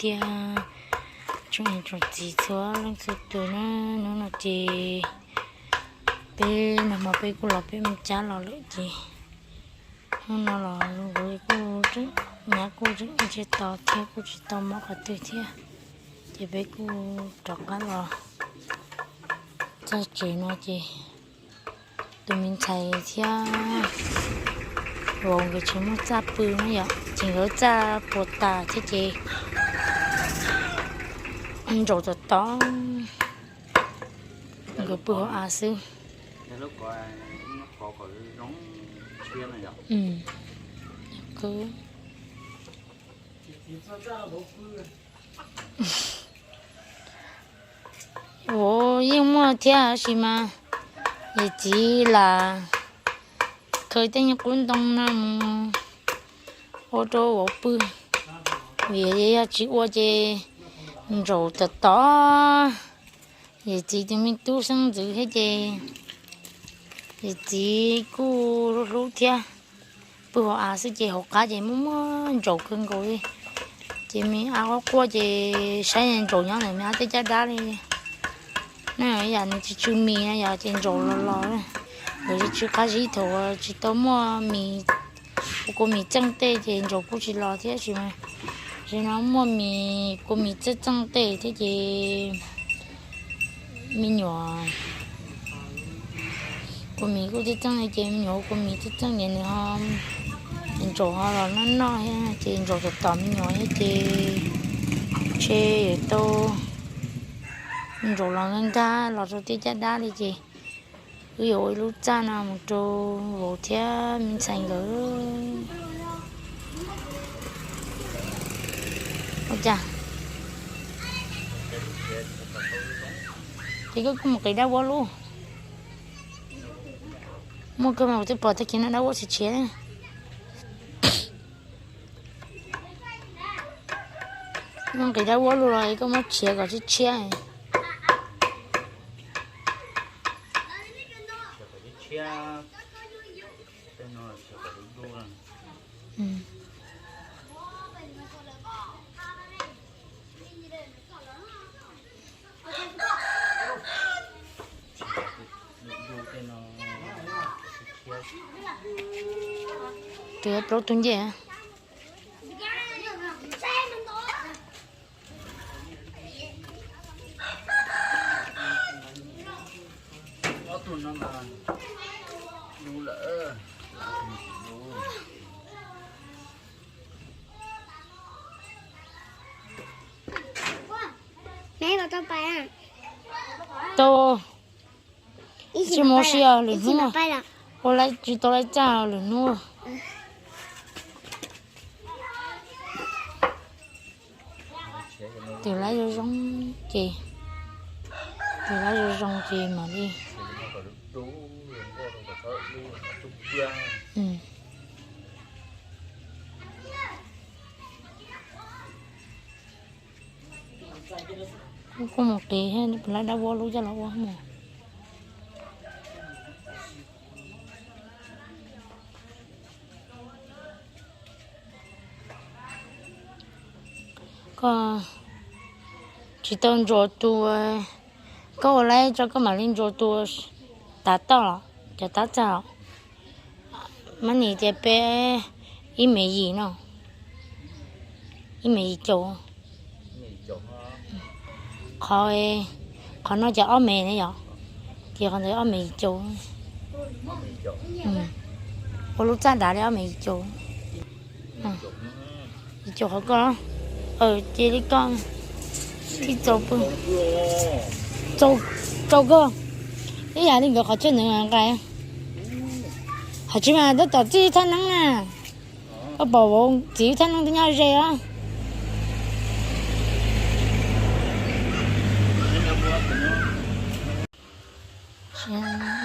Ib tsoom niam tsoom txiv txhua leej txhua tus na, hnub no ces peb nag hmo peb kuj los peb mus cab los lawm ces hnub no los nkawd kuj tseem, nyab kuj tseem ua tsiab to thiab kuj tsis tau mob qhov twg thiab, ces peb kuj rov qab los txog tsev no ces tus me ntxhais thiab vauv nkawd tsis muaj txaj pw na yom, ces nkawd txaj puas tas thiab ces ntsaum tom tom, nkawd pw hauv av xwb. Vauv yeej muaj thiab tab sis mas yawm txiv lam khaws tej nyuag qub ntoo no mus ua rau vauv pw, vim yog tsis ua ces ntsaum tom tom. Yawm txiv tus me tub xeeb ntxwv thiab ces yawm txiv kuj hlub hlub thiab, pw hauv av xwb ces hauv qab ces muaj muaj ntsaum kawg nkaus li. Ces me ab quaj quaj ces saib ntsaum nyob ntawm me ab tej caj dab li. No yam nws tsis tsw mis no yog ces ntsaum los los. Nkawd tsis tsw qab zib thaum tsis tau muaj mis, ua kua mis txeej tej ces ntsaum kuj tsis los thiab sis mas, sim no muaj mis, kua mis txeej txeej tej thiab ces me nyuam kua mis kuj txeej txeej ces me nyuam ua kua mis txeej txeej ces nws ho, ntsaum ho los noj noj thiab ces ntsaum tom tom me nyuam thiab ces ntshe yuav tau ntsaum los nkag nkag los rau tej caj dab li ces wb yuav ua ib lub txaj no mus rau vauv thiab me ntxhais nkawd. Ua cas? Ces koj kuj mus qiv dab vuab lub. Muaj kawg mas kuv twb pom tag kis no dab vuab tshiav tshiav. Muab nqis dab vuab lug los koj muab tshiav kom tshiab tshiab. Tus plaub tug ncej. Ob tug no mas du lawm. Tau, tsis mus si os, lwm hnub ua laib tsis tau laib txaj lwm hnub. Tus laib zoo zoo ces, tus laib zoo zoo ces mam li. Kuv mus qiv laib dab vuab lub coj los ua mus. Koj tsis tau ntsuas tus, koj ua laib tso koj mam li ntsuas tus tav toj los cov tab txag los. Mab nim tias peb ib mev yim no, ib mev yim caum. Qhov, qhov no ces ob mev ne yom, ces qhov ntawd ob mev yim caum. Ua lub txaj dav li ob mev yim caum. Yim caum qhov koj, ces li koj thiaj txaus pw. Txaus koj, ib yam li nkawd qhov chaw ntawd nqis. Qhov tsis mas tab tom txij thaj neeb na. Koj pom vauv txiv thaj neeb twb nyob ze os.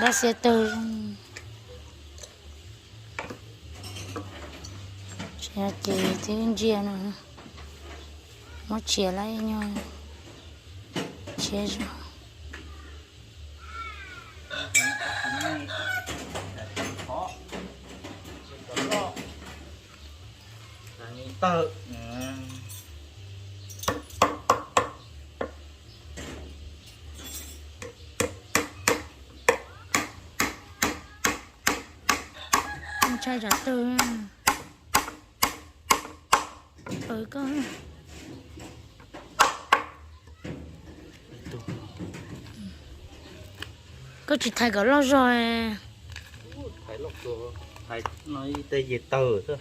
Dab xiab tawg. Ces twb ntsia no, muab txiav lawm nyuag, txiav zoo. Tawg. Zam tawg, koj, koj tsis thaiv kom loj zog. Thaiv loj, thaiv no ib teg ces tawg xwb.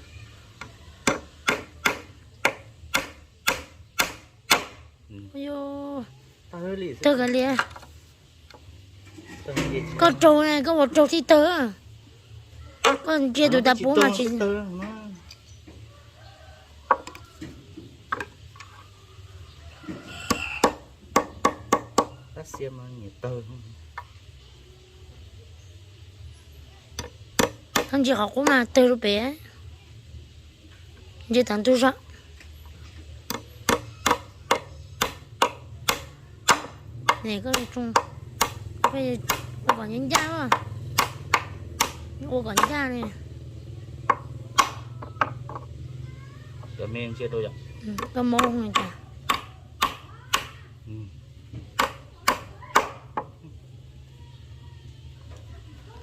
Tawg kav liam. Koj raug ne, koj ua raug thiaj tawg. Koj ntsia tus tas puv mas tsis. Koj ntsia qhov qub mas tawg rau pem. Ntsia tau ntug zog. Ua kom ncaj ncaj, ua kom ncaj li. Koj mob cas.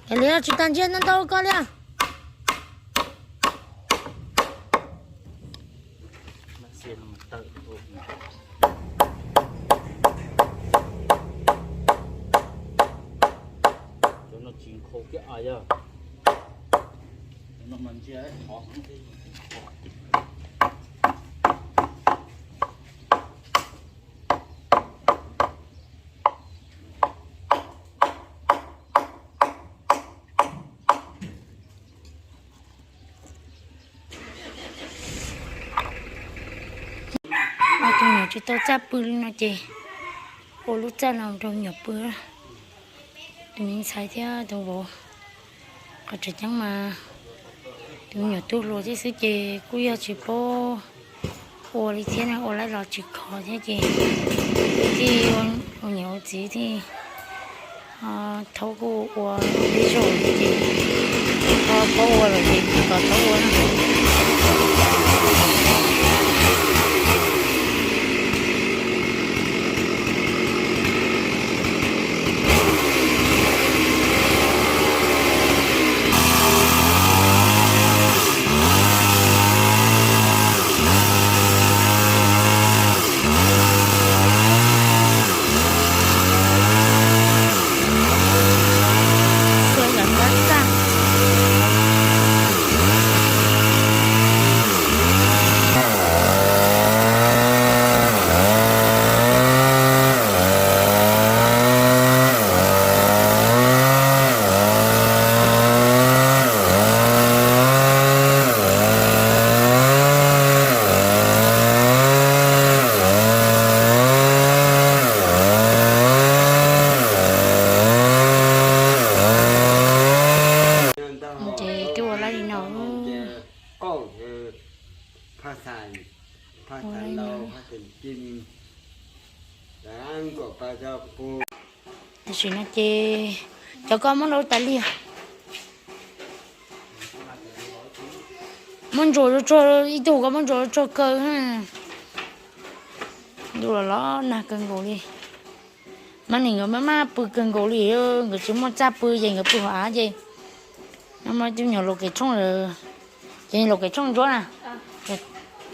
Kav liam, tsis tas ntsia ntau ntau koj li. Ob tug nyuam tsis tau txaj pw li no ces ua lub txaj no rau nyuam pw. Tus me ntxhais thiab tus vauv, qhov tseem ceeb mas tus me nyuam tub hluas thiab xwb ces kuj yog tsis paub ua li thiab na, ua laib los tsis khov thiab ces thiaj ua niam ua txiv thiaj thaub kuj ua ib zaug ces tsis paub ua lawm ces kom thaub ua na. Ces twb ua laib li no. Tam sim no ces cov koj muab nrau tas li os. Muab ntsuas tsuag, ib tug koj muab ntsuas tsuag kawg. Ntuj los los nag kawg nkaus li. Mab nim nkawd maj maj pw kawg nkaus li, nkawd tsis muaj txaj pw ces nkawd pw hauv av ces no muaj tub nyuam laus kev tshooj lawm, ces laus kev tshooj ntsuab na,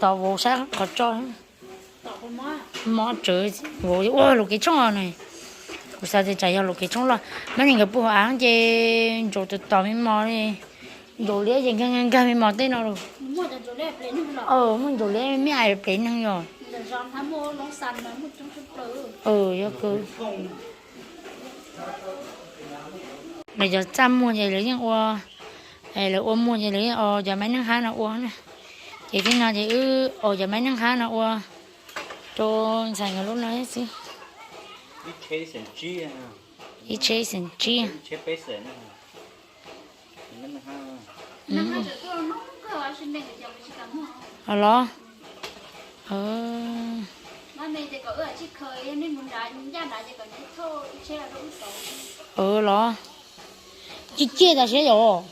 tos vauv sab qhov tso. Mob tsawv, vauv ua laus kev tshooj no, kuv xav tias tsam yog laus kev tshooj loj. Mab nim nkawd pw hauv av ces ntsaus tos tos me mos li, ntsaus liab ces nkag nkag me mos tej no lawm. Muaj ntsaus liab me ais plev neeg yog. Yog kawg. Lawv cov txaj muag ces lawv yeej ua, lawv ua muag ces lawv yeej os cov maiv neeg hab no ua na. Ces tib no ces wb os cov maiv neeg hab no ua rau ntxhais nkawd lub no xwb. Ib tsheb xeem tsib. Los. Los. Ciaj ciaj tas siab yom.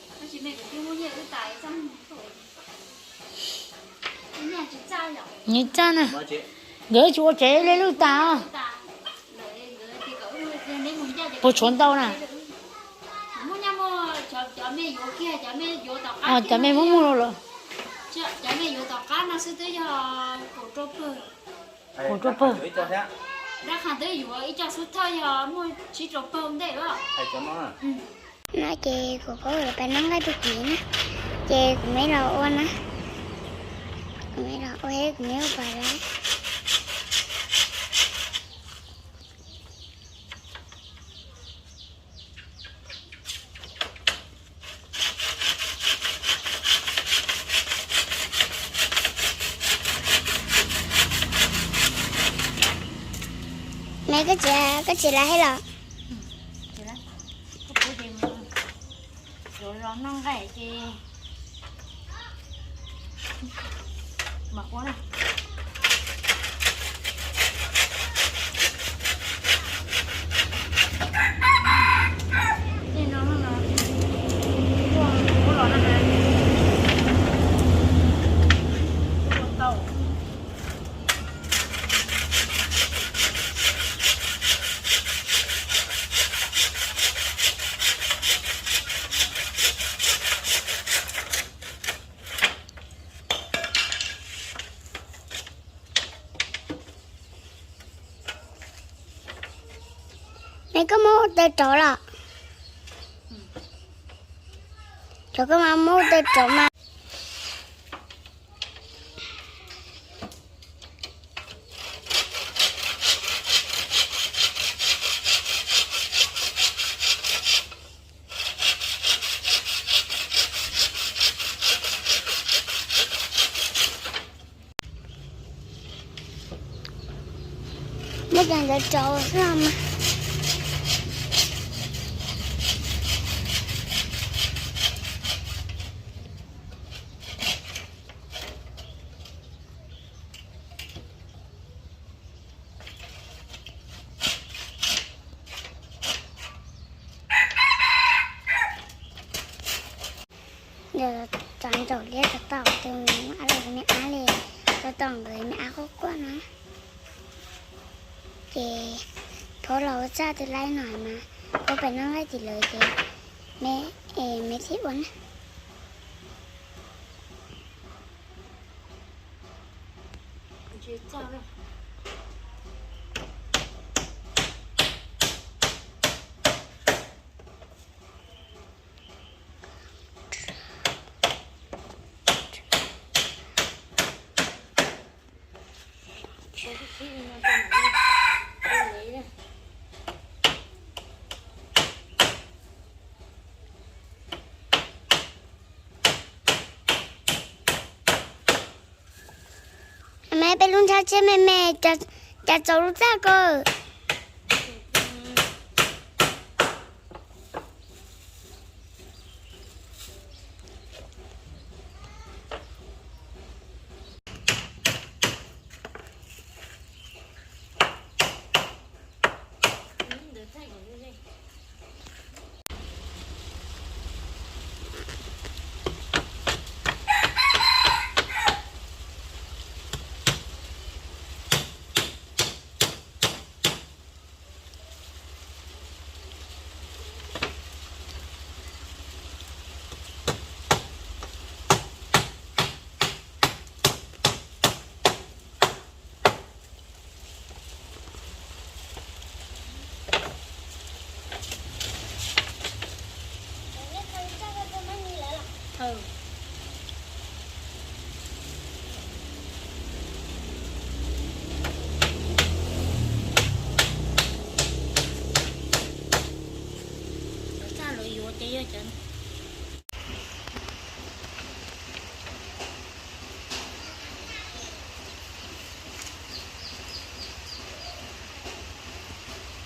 Nyiam txaj na. Nkawd tsis ua tsev li lwj tas. Puas tshuav ntau na? Mej yuav kiag cov mej yuav tom qab, cov mej muab muag los lawm. Cov mej yuav tom qab no xwb twb yog kaum rau pawg. Kaum rau pawg. Dab qhas twb yuav ib co xub thawj yog muaj tsib rau pawg ntej lawm. No ces kuv paub lawv pais noj nqaij tag kis na, ces kuv mam los ua na, kuv mam los ua, kuv mam ua pom lawv. Mej, koj tsis, koj tsis lawv hais los? Yuav los noj nqaij ces mam ua na. Mej, koj muab ua taw rauv los? Cov koj mas muab ua taw rauv mas. Muab cov ntawd rauv xwb mas. Tov ntsaum liab tau tau tus ab los me ab li, tau tau nkawd me ab quaj quaj no. Ces phob los ua txaj tus laib no mas, phob pem noj nqaij tim lawv ces, me thiaj ua na. Me peb lub ntshav tsheb me me, cas txaus lub txaj ko.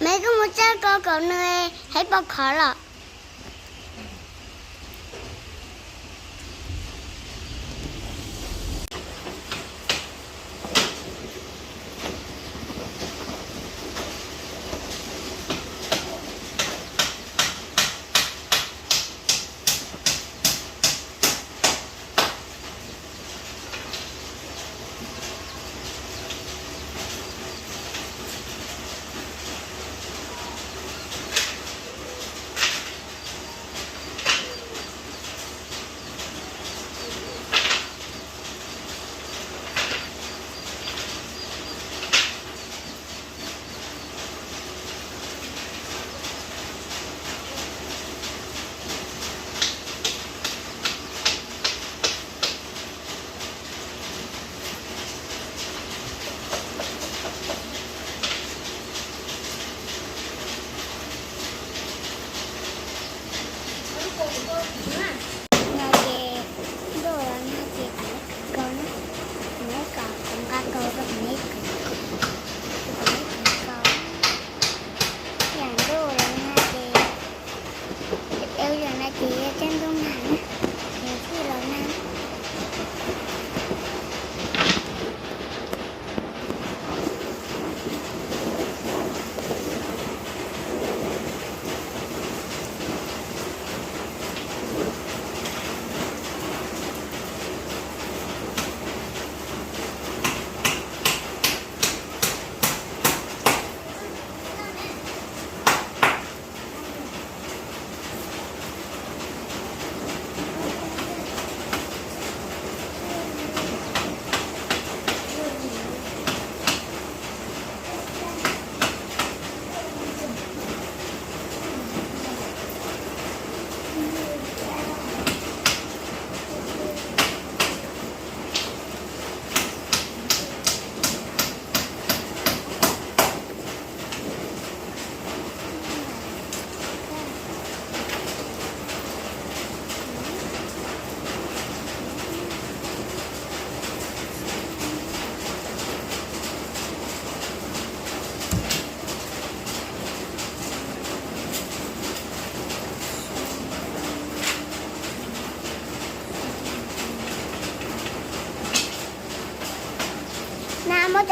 Me koj mus txaj ko kom nws heev pom khov los.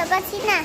Koj txhib na.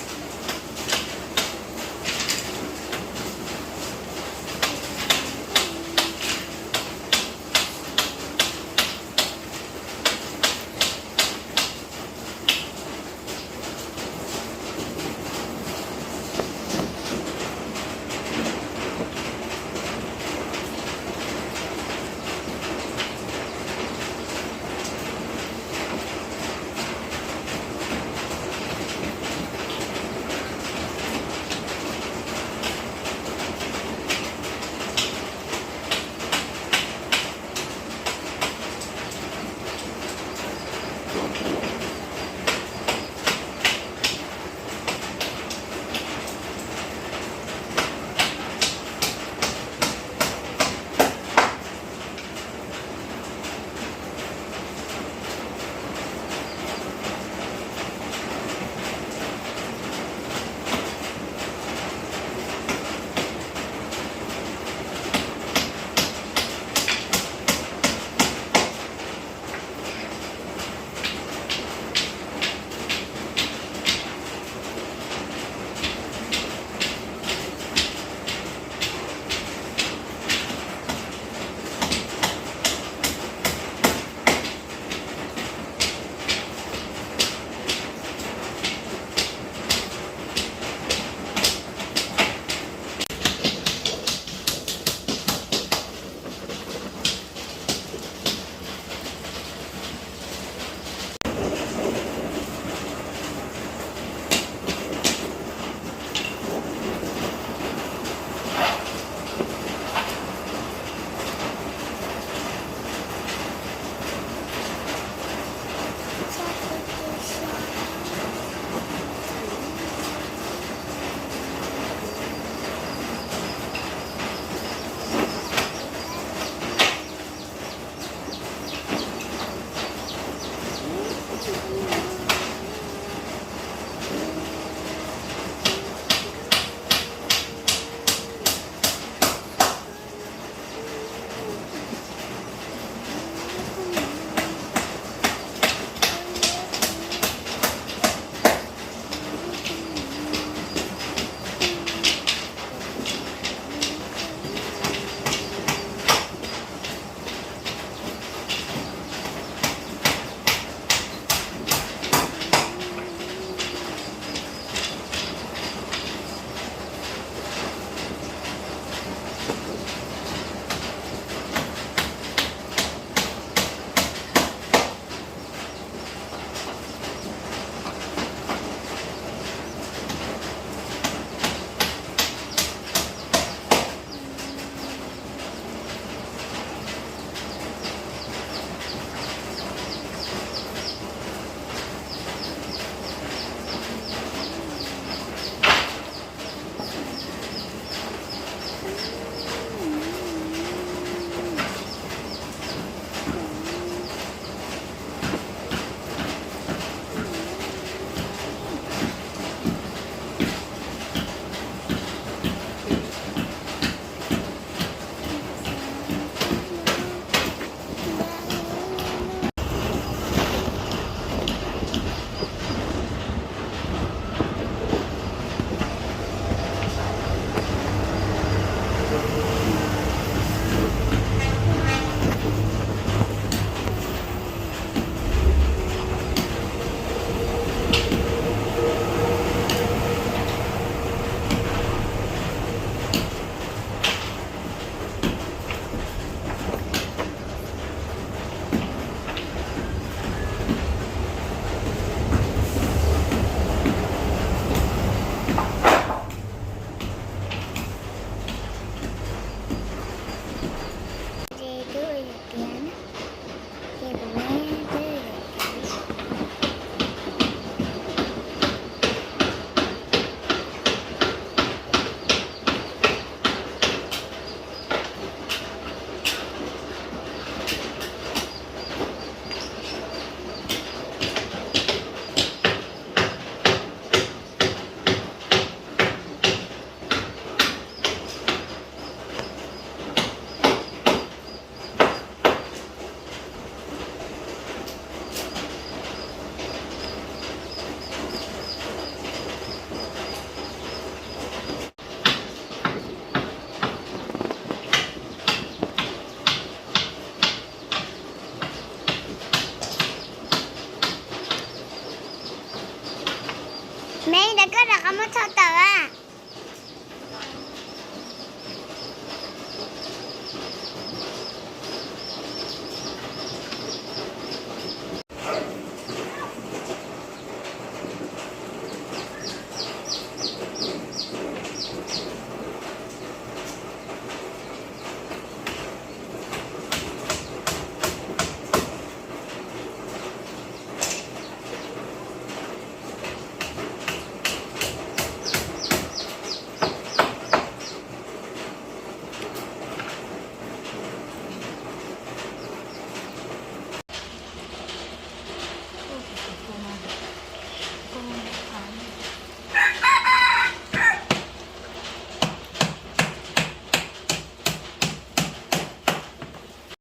Txhob tawm a.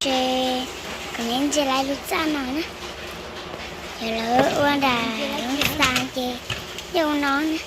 Ces kuv nyob ntsia lawv lub txaj no na, yog lawv ua nram lub xas ces yog ua no na.